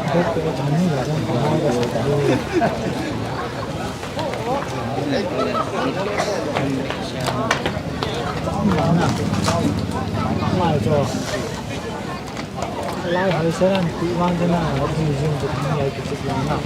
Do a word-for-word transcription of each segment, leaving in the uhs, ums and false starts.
Lai hoi seran ti vang dena, di jing tu ni ai ki tik lang na.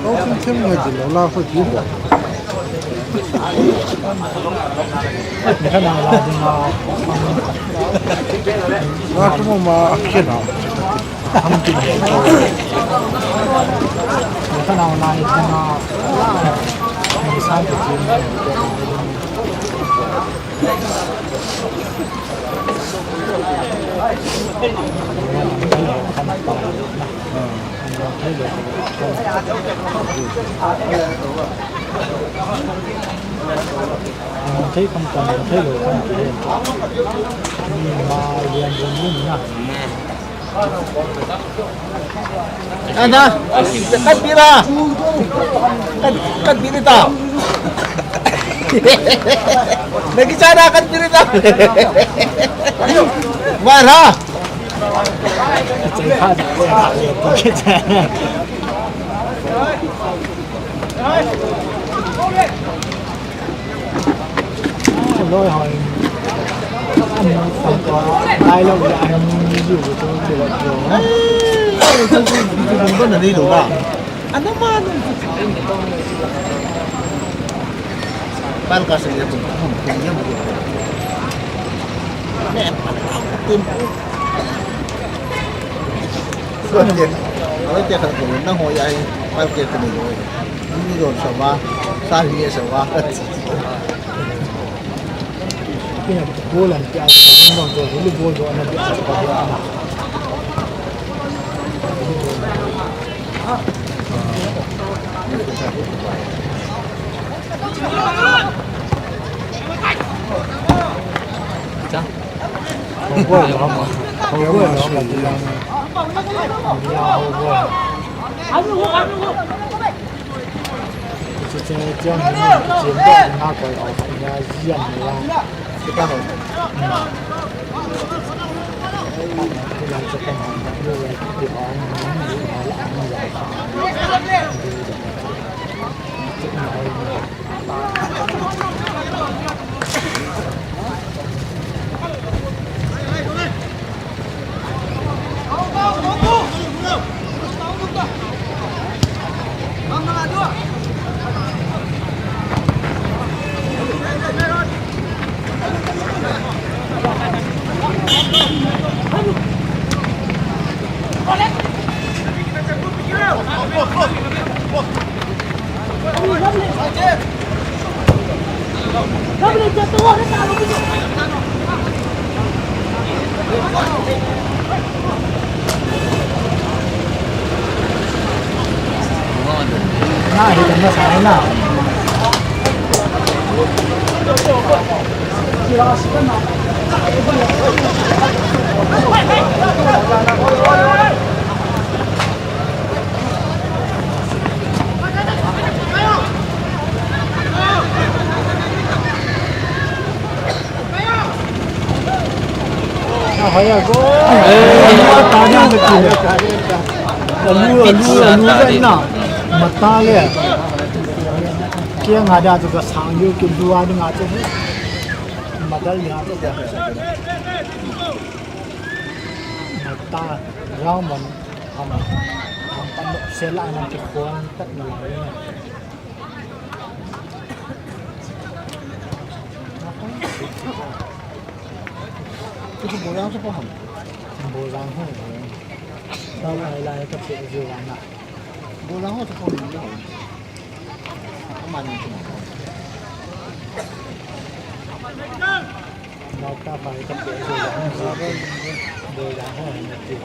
Kau thim thim ngai di lo la ho di bo. Ni kha na la di na. La ko ma ma khe na. Ham ki ni. Ni kha na la di na. Ni sa ki di. Thei kham tang, thei lo kham ti. Ni ma lian rin ni na. Ana, kat bira. Kat, kat bira ta. Lagi cara kat bira ta. Marah. Pal ka sing ya tum tum tum ya mu. Ne, pal ka tum. Suan ke, awai te khat ko na ho ya ai, pal ke ko ni ho. Ni don sa wa, sa hi sa wa. Kina bolan pia sa, ni don to, ni bol do na pia sa. Alu, alu, alu, na. Mata le. Kia nga da tu ka sang yu ki dua di nga tu. Madal di nga tu. Mata, round one. Ham, ham, pan, sela, nam, ki, khuan, tat, na, la, na. Itu bolang tu paham. Bolang ho. Tau kai lai ka pe ju wan na. Bolang ho tu paham. Aman tu. Nokta pai ka pe ju wan. Bolang ho na ti.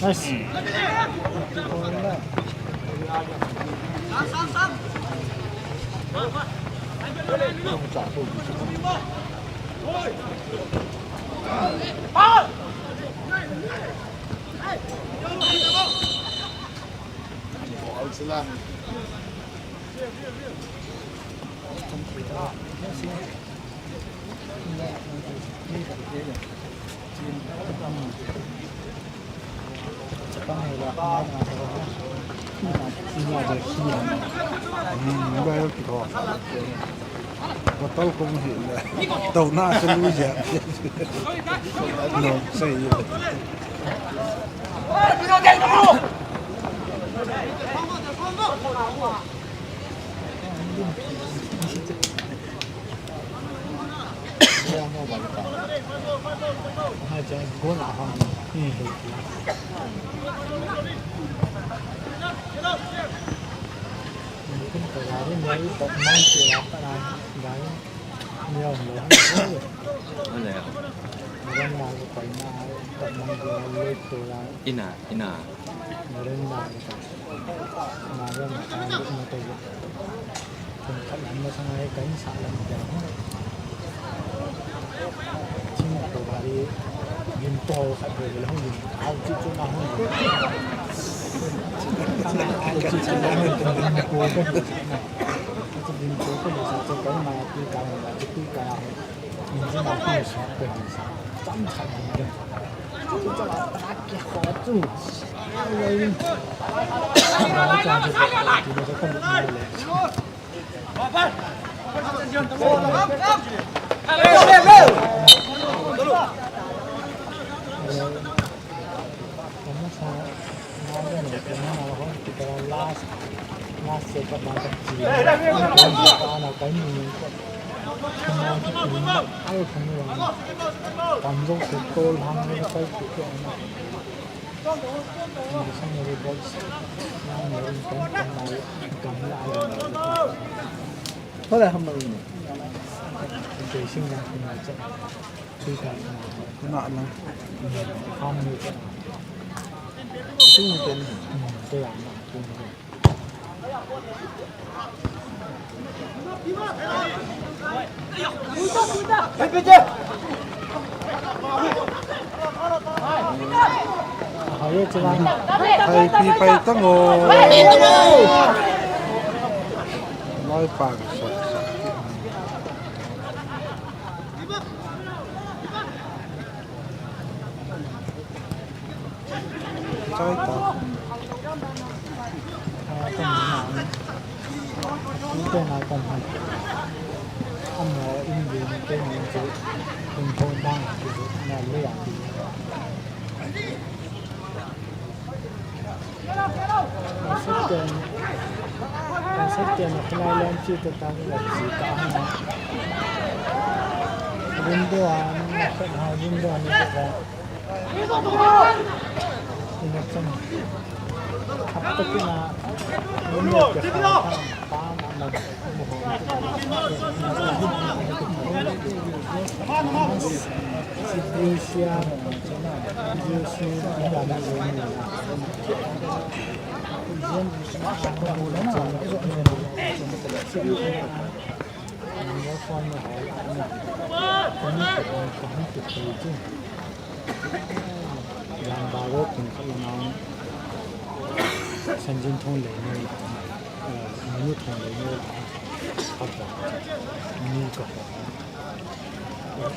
Nice. Hmm, ba yo ki ko. Bottle ko hi le. Tau na se lu ja. No, sei yo. Ina, ina. Kum khat lam masang a hi ka insah lam dia hi. Ching ko gari gin po khat ve ve hung gin. Au chi chu na hung gin. Au chi chu na hung gin. Gin po ko. Gin po ko le sa chu ka ma pi ka ma chi pi ka. Min ji na pi su ko ni sa. Cham cha gin. Chu chu la ta ki ho chu. Ai le. Ai cha chu ko ti le ko ni le. Hola, hamang ni. Kena lang. Hamang ni. Sung ten. Hai pi pai tang o. Lai pa sa sa. Chai ta. Second, second, khnai lam chi te tang la chi ta ha. Window an, na khat ha window an ni ta. Ina chang. Hap ta ki na window ke kha pa na na mo ho. Sanjin thong le ni la, manu thong le ni la, ka pa, ni ka pa.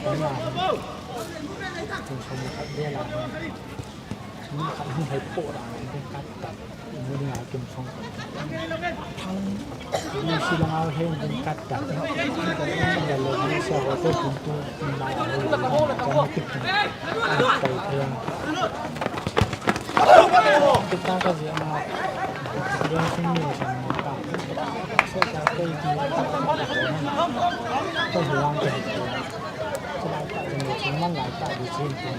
Ka na, thong thong ka de la. Ni khat hung hai po ra, ni khat ta, ni ni a tum song. Thang, ni si la ngau he ni khat ta. Ni da lo ni sa ho to tum tu, ni ma a ho ni ma, chang ni kit ni. Ni kai the. Kita ka ji ma, yang sing ni sa ni ka. So ka kai ni, ka huang ka. Sa lai ta ni, man lai ta ni, sin tu.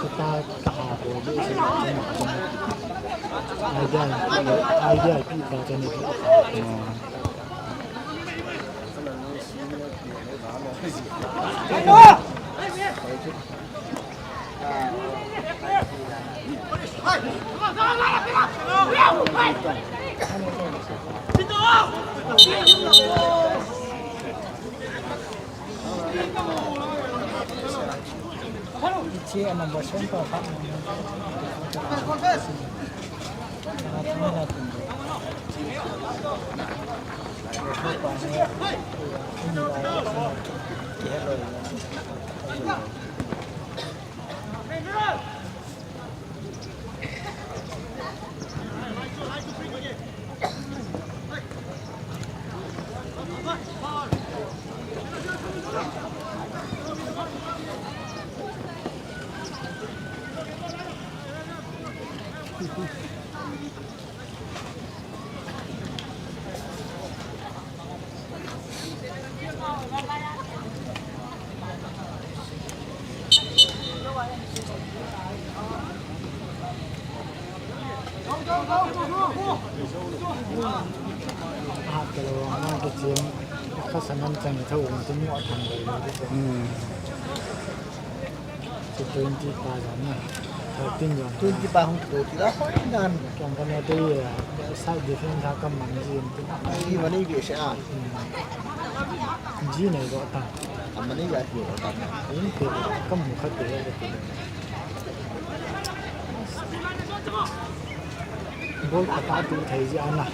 Ka, ka ha ko de se. Idea, idea pi pa ka ni. Ichi ana bosong pa pa. Hat kalo, ama ke chem, ka sanam chang thau, um, tu mo thang le. Hmm. Chu twenty pa jong na. Thirteen jong. Twenty pa hung tu ti la hoi dan. Kong ka na te ya. Side defense ha kam man ji in tu. Ji ma nei ve se a. Ji nei lo ta. Kam ma nei ve lo ta. In te kam mu khat te ya te. Bol khat a tu thei ji ana.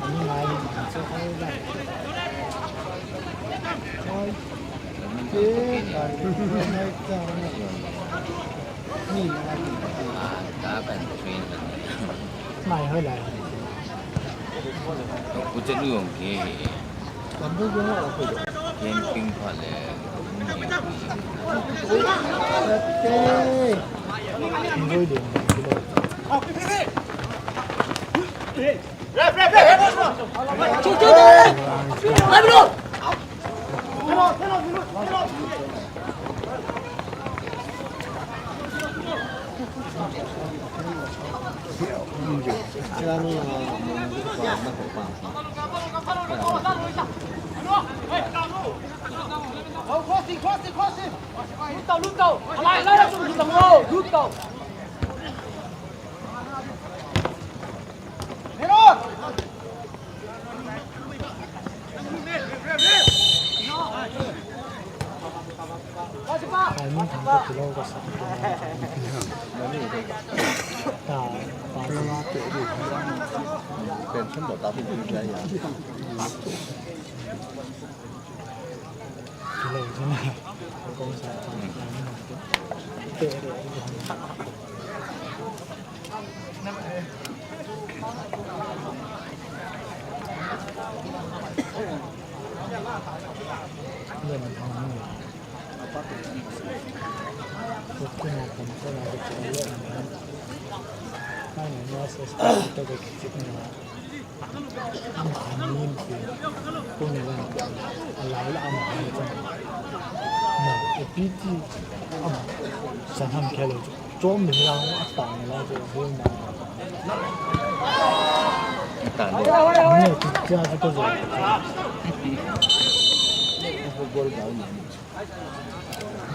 Ani ngai ni chu hoi la. Hoi. Mai hoi lai. Camping pha le.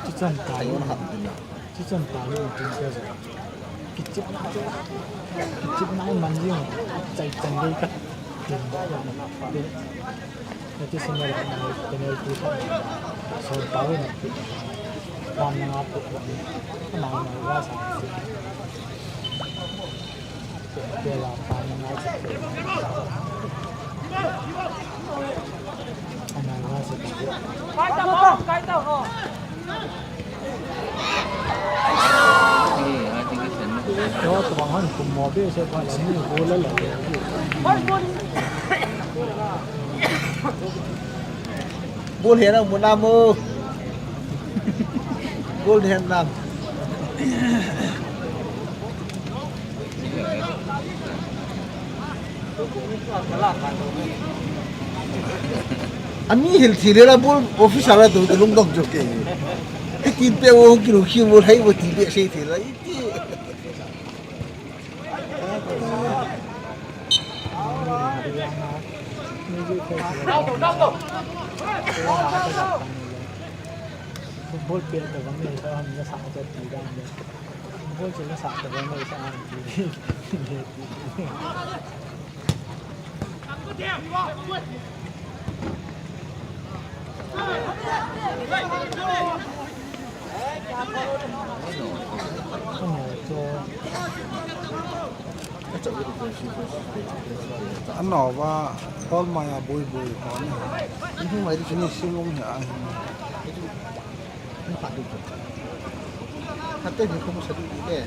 Chichan ta, chichan ta ni tin ka ja. Kichip na, kichip na man ji. Chai chan dei ka. Tin ba ya na. Tin. Na ti sin na la na penalty ka. So pa ni na. Ram na nga pu. Na na wa sa. Ball he na mu na mu. Ball he na. Ani hil thile la ball official la tu lung dok jo ke. Ki Tin pe wo kilo ki wo hai wo ti be sei thei la iti. Football pe ta bang le ta ham na sa ta ti da. Football che na sa ta bang le sa ham ti. Ano ba, Paul Maya bui bui ko ni. Ini mai di sini singong ya. Hate hi ko sa di de.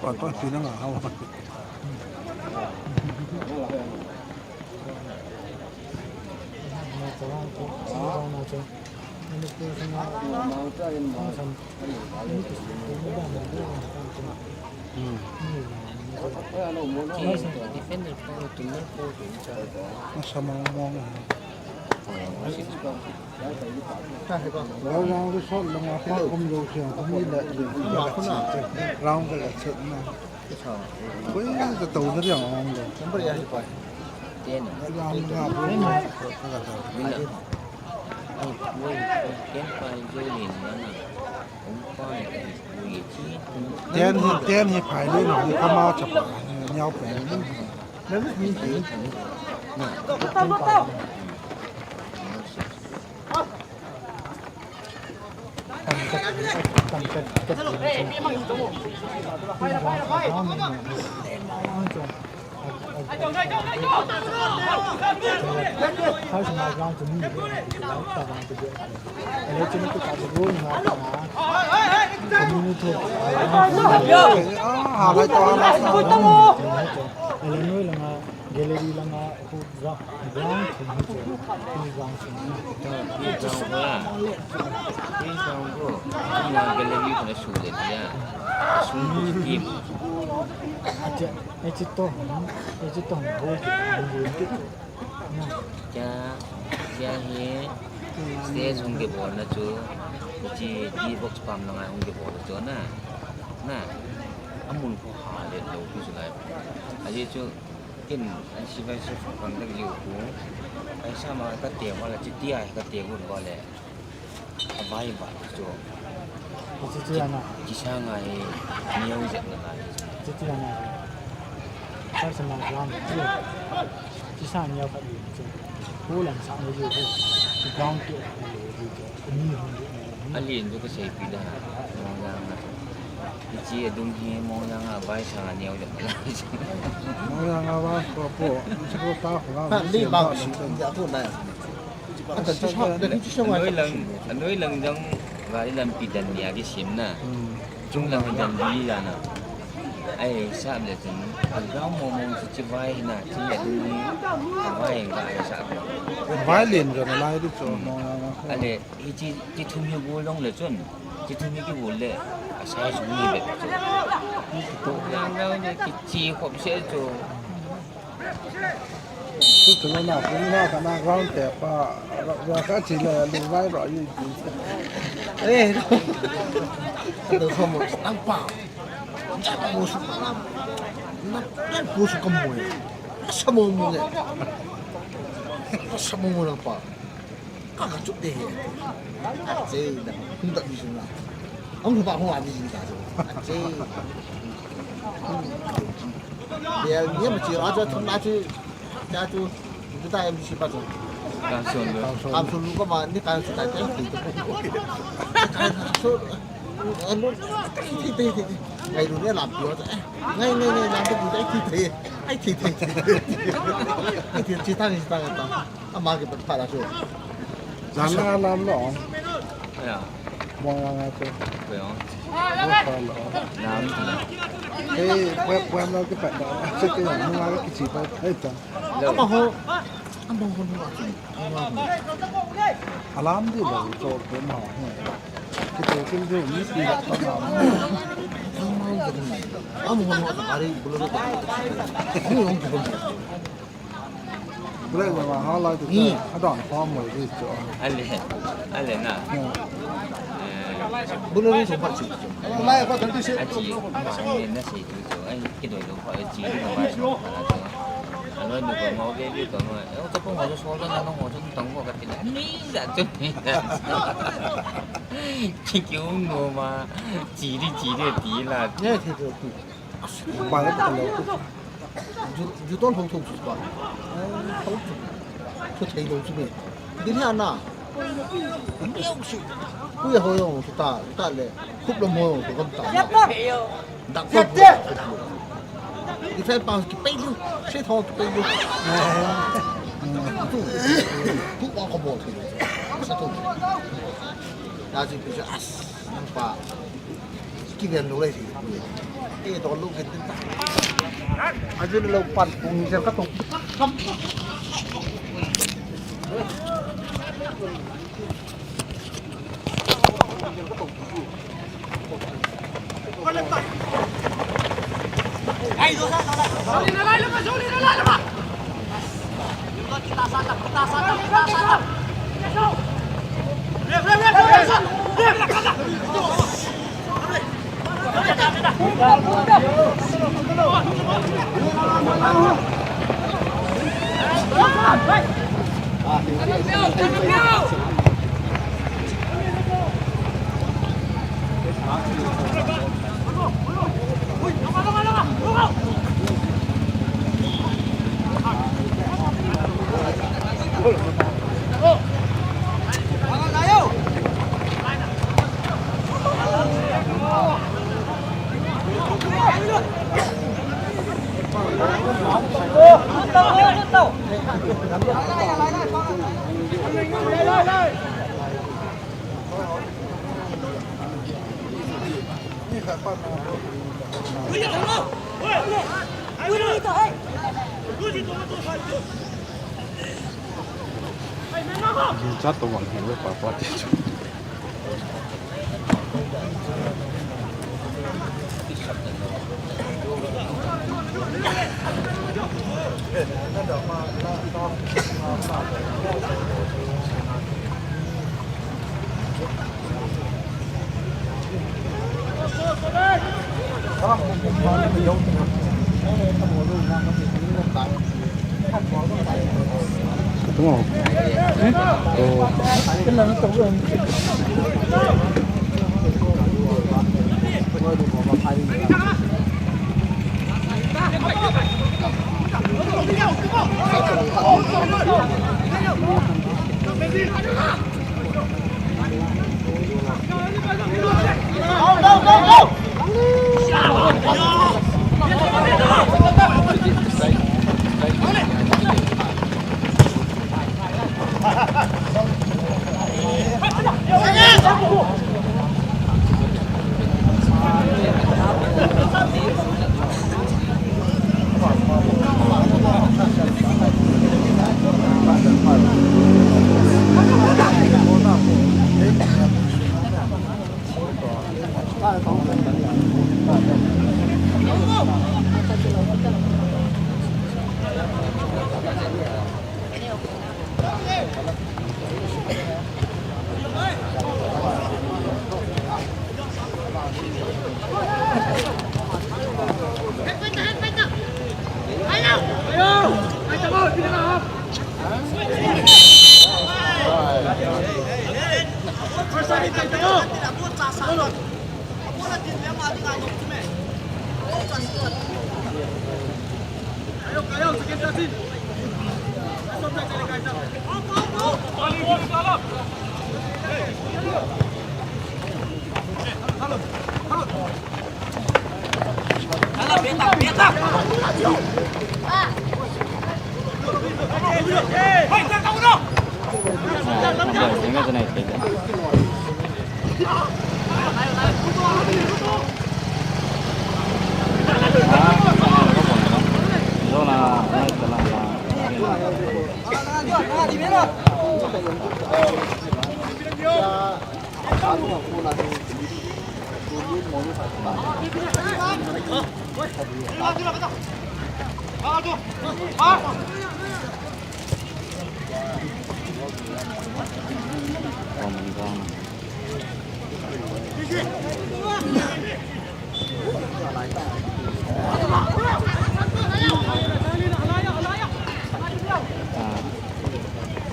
Kon kon pi na nga hao. Defender ko, tumor ko, Masa mong mong. Round result lang a pa kum lo siang kum ni le. Round ka le chet na. Koi ka tau na riang ong lo. Number ya hi pa. Ten. Round nga pa ka ta. Mina. Ai, woi, ten pa jo lin na na. Ong pa ni. Ten hi, ten hi phai le no, ni kama chapa. Nyau pe. Gallery langa khu ground, ground khu chu, khu ground chu. Playground khu la. Playground khu. Khu gallery khu na su le dia. Su khu team. Ache, ache to, ache to, ball chu, ball chu. Cha, cha hi stage hung kibolna chu, hiche D box pam langa hung kibolna chu na. Na. Amun khu ha le lo khu chu lai. Aje chu Ken, an sivai se pang dang liu khu. Ai sa ma ka te wala chi ti ai ka te gun wale. A bai ba chu. Chi chi ana. Chi sa nga he, niau jet na ngai. Chi chi ana. Sa sa ma gram chi. Chi sa niau ka liu chi. Khu lang sa liu khu. Chi ground ke liu chi. Ni hung liu. Alin chu ka seipi da. Mong yang a. Hiche adung hi Mong yang a vai sa niau le. Mong yang a vai ko po. Hiche ko ta ko la. Ha, li bang si ya ko na. Anoi lang, anoi lang jong gari lampi dan nia kisim na. Hmm. Chung lang dan di la na. Ai, sa le chun. A ground mo mo chu chi vai na, chi adung hi. Vai ga ai sa. Vai len jo na lai di cho Mong yang a. Ale, Hiche, chi thum hi gol jong le chun, chi thum hi kigol le, a size ni be chu. Hiche to yang jong le kichi khop se chu. Chu chu na, na, na, na ground te pa, ra, ra ka chi le, lu vai ra yi. Eh, do khom tang pa. Ja pa mo su pa la. Nang pu su kamu e. Sa mo mo e. Sa mo mo nang pa. Ka ka chup de he. Ache, na hung da bi su na. Ang ba hung a bi su ta. Ache. Bel ni ma chi ra cha thum na chi. Cha chu. Chu ta M D C pa chu. Kam sun lu. Kam sun lu ka ma ni kam sun ta te. Kam sun. Anu. Te te te. Ngai lu ne lam pio ta. Ngai ngai ngai lam te bu te te. Ai te te. Ai te chi ta ni ta ta. Ama ke pat pha la chu. Jang na lam lo. Ya. Buang nga nga chu. Buang nga. Buang nga lo. Nam. Eh, buang, buang lo ke pat. Che ke buang nga ke chi pa. Ai ta. Amaho. Amaho no. Alam di lo cho ke ma ho. Ke to ke jo mi pi la ta na. Amaho no ta ari bulo ta. Ni hong ke. Bula ma ha la tu. Ni. Adon form mo di cho. Ale. Ale na. Bulo ni so pa chi. Achi. Ni na se tu cho. Ai, kidoi lo pa chi ni ma. Alo ni ko ma ve ve ko ma. E to ko ma so na no ho so tang ko ka ti na. Ni za tu ni. Ki ki um no ma. Chi di chi di ti la. Ni ke to. Ba la ta lo. Ju, ju ton hong thong chu pa. Hong thong. Chu thei lo chu me. Din ha na. Miau si. Ku ya ho yong chu ta, ta le. Khup lo mo yong chu kam ta. Dak ko. Di fai pa ki pei lu. Se thong ki pei lu. Tu. Tu wa ko bo thei. Sa tu. Ya ji pi as. Nang pa. Kiven lo lai si. Eh, to lo ke tin ta. Ajun lo pan pung ni ka to. Chat to wang hin pa pa ti chu.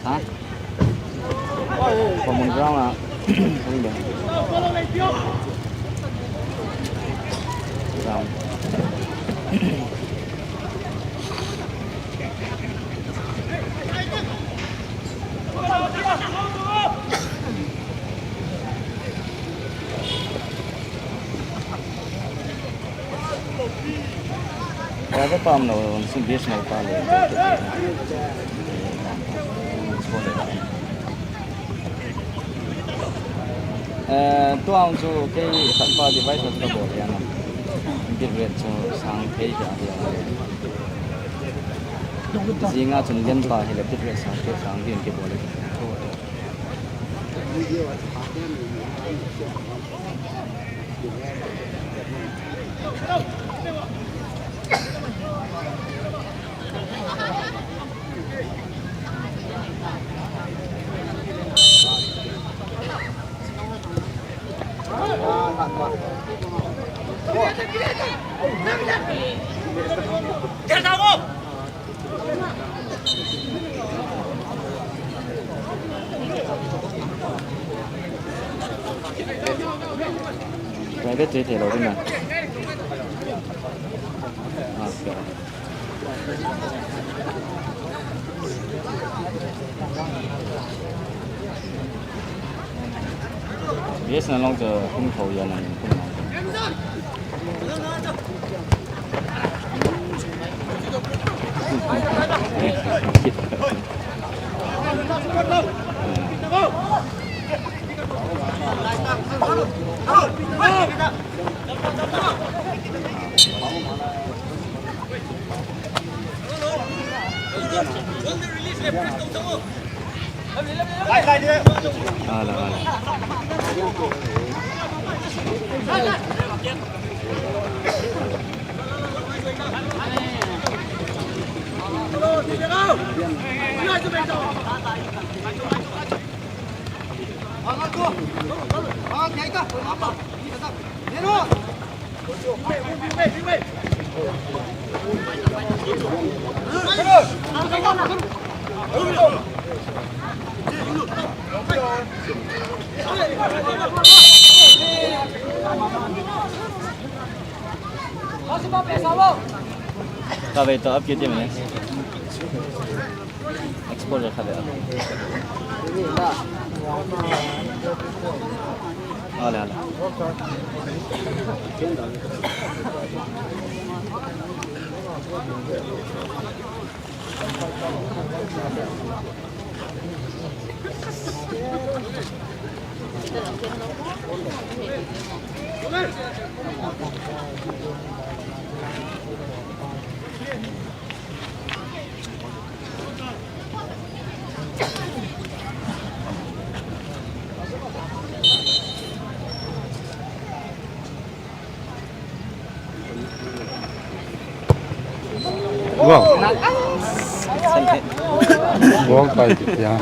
Ha? Common ground ah. Ground. Private pa umlou, sun B S N L pa le. Eh, tua chu kei khat pa device chu ka bol ya na. Bit rate chu sang thei ja ya. Jinga chun len pa hi le bit rate sang thei sang din ke bol. Private che thei lou ding na. Okay. B S N L long chu kum tho ya na kum na. Hala, hala. Kavei to, aap ki team hai? Exposure khat le. Ale, ale. Wow. Wow, tai ya.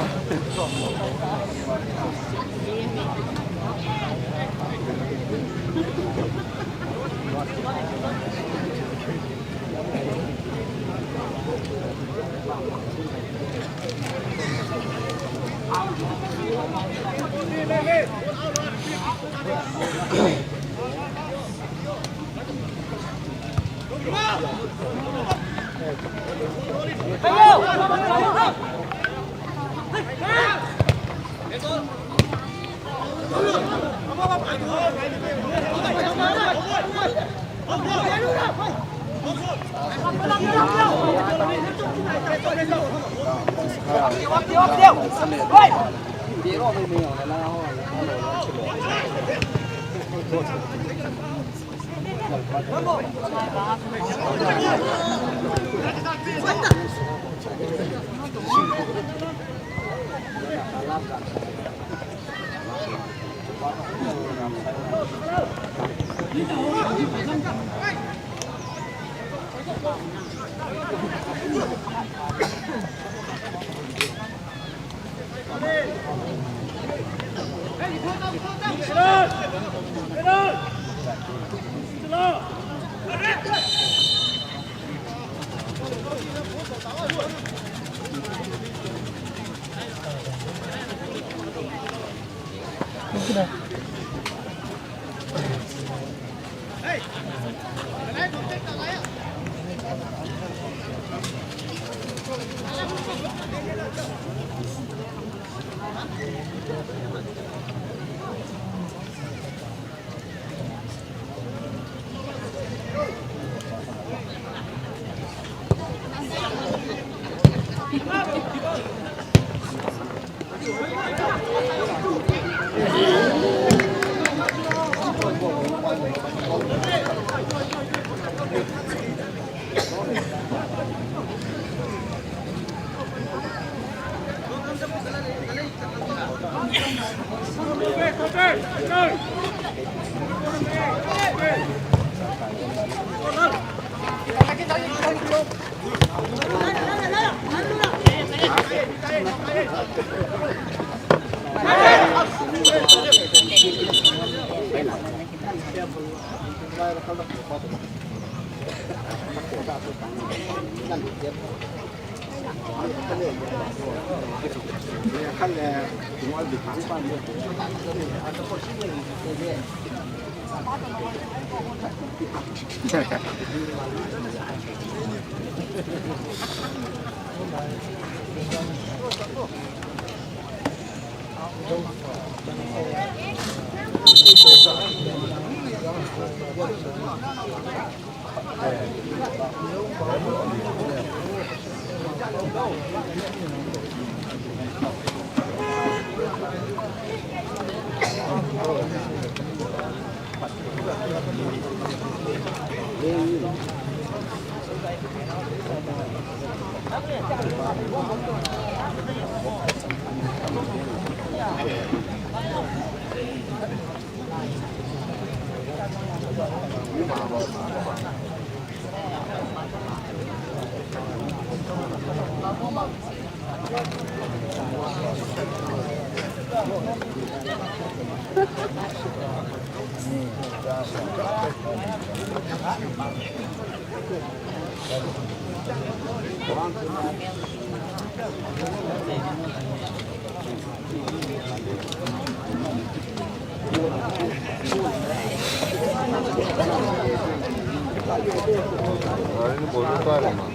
Gari ni bolu tare ma.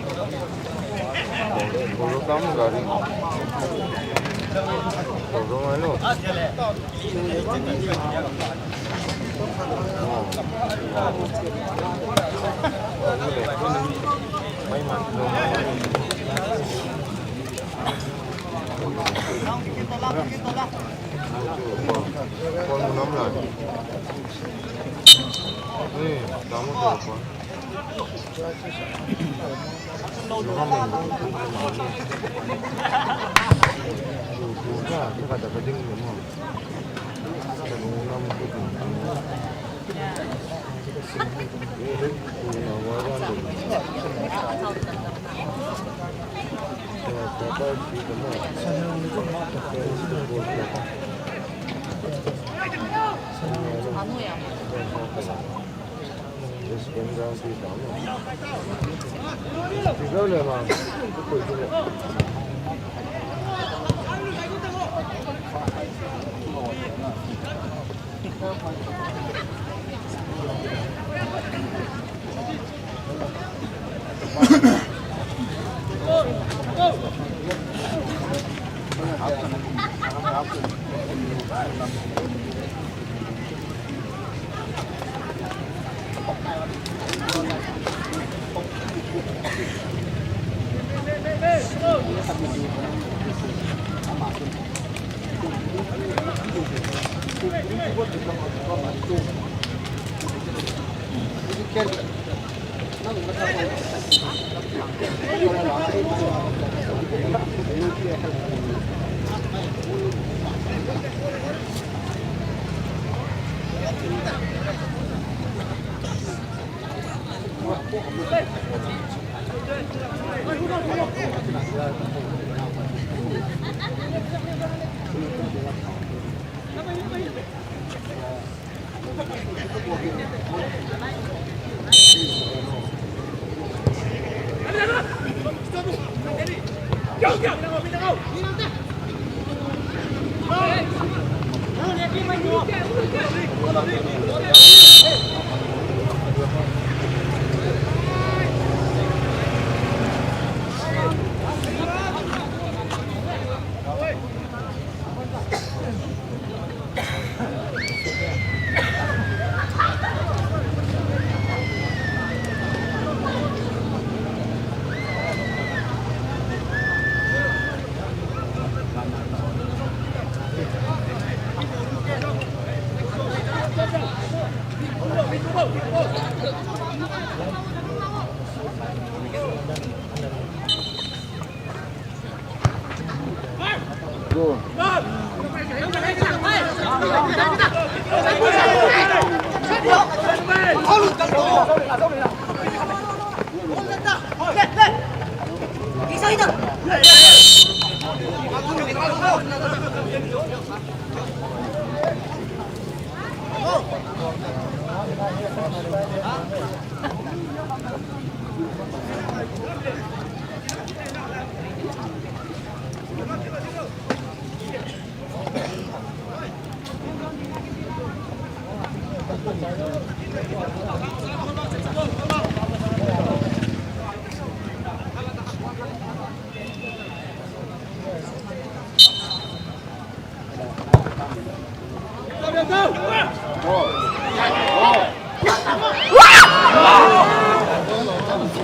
Bolu tam gari. Bolu mano.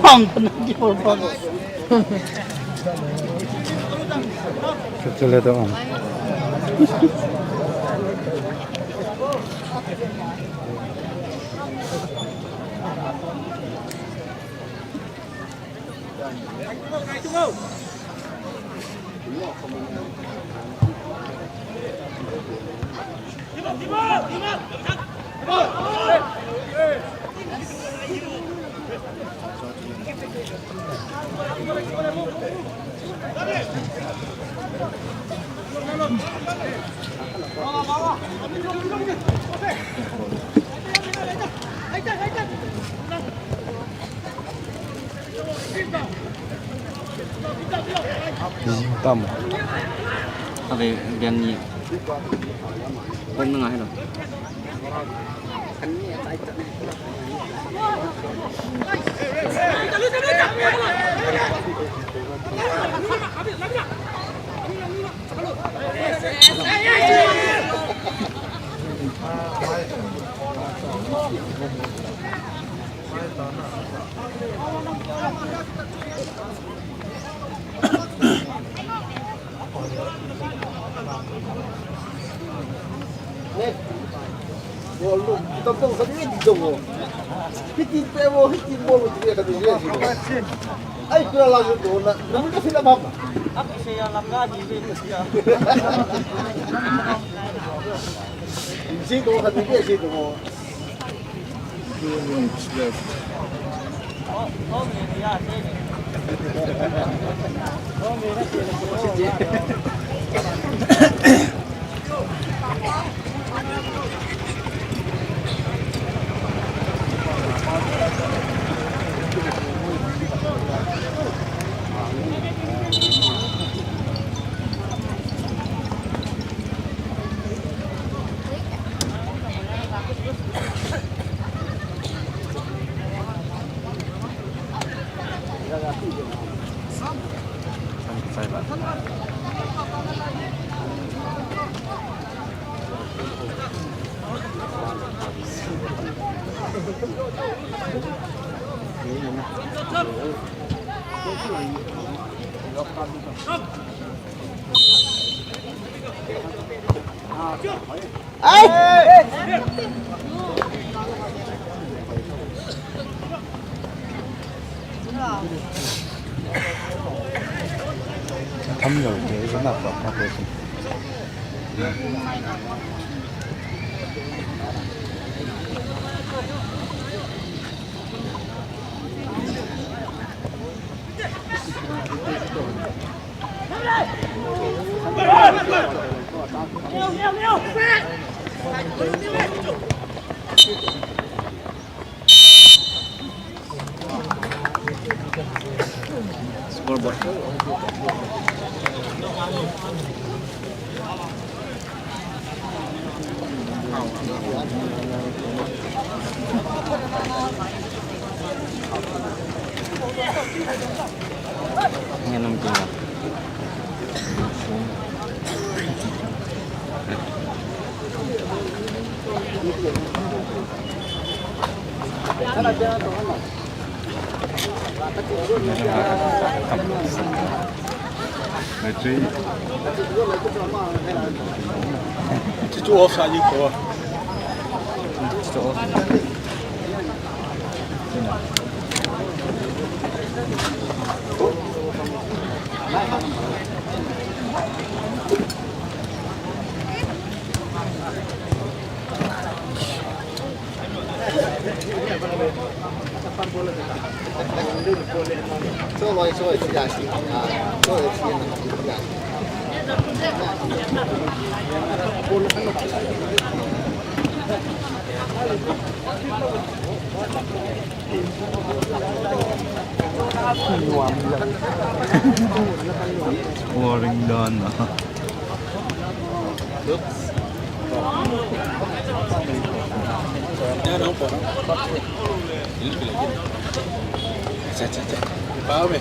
Bang pernah di Polbang. Kecil itu, Om. Tam. Ave, bian ni. Pon na ngai lo. Bol lu, kita pun kami di jong. Hitin pe mo, hitin mo, hitin kami di jong. Ai, kira lang itu na, namun kasi na mama. Ako siya lang nga, di ba siya? Sito kami di, sito mo. Chu chu off sa ji ko. Chu chu off. Scoring dan na. Oops. Yan ang po, no? Cha, cha, cha. Pame.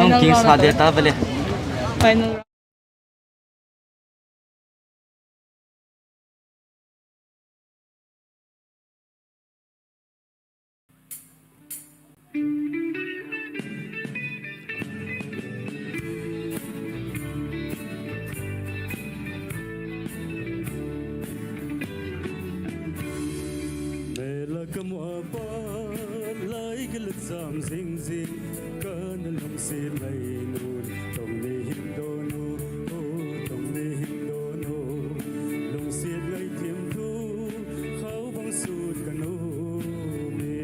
Nung king sa de ta bele. Final round. Mela kamu apa lai kila jam jing jing kana lungsi lai nun tong ni hin don u, oh, tong ni hin don u. Lungsi lai thim thu khau bang sut kanu me.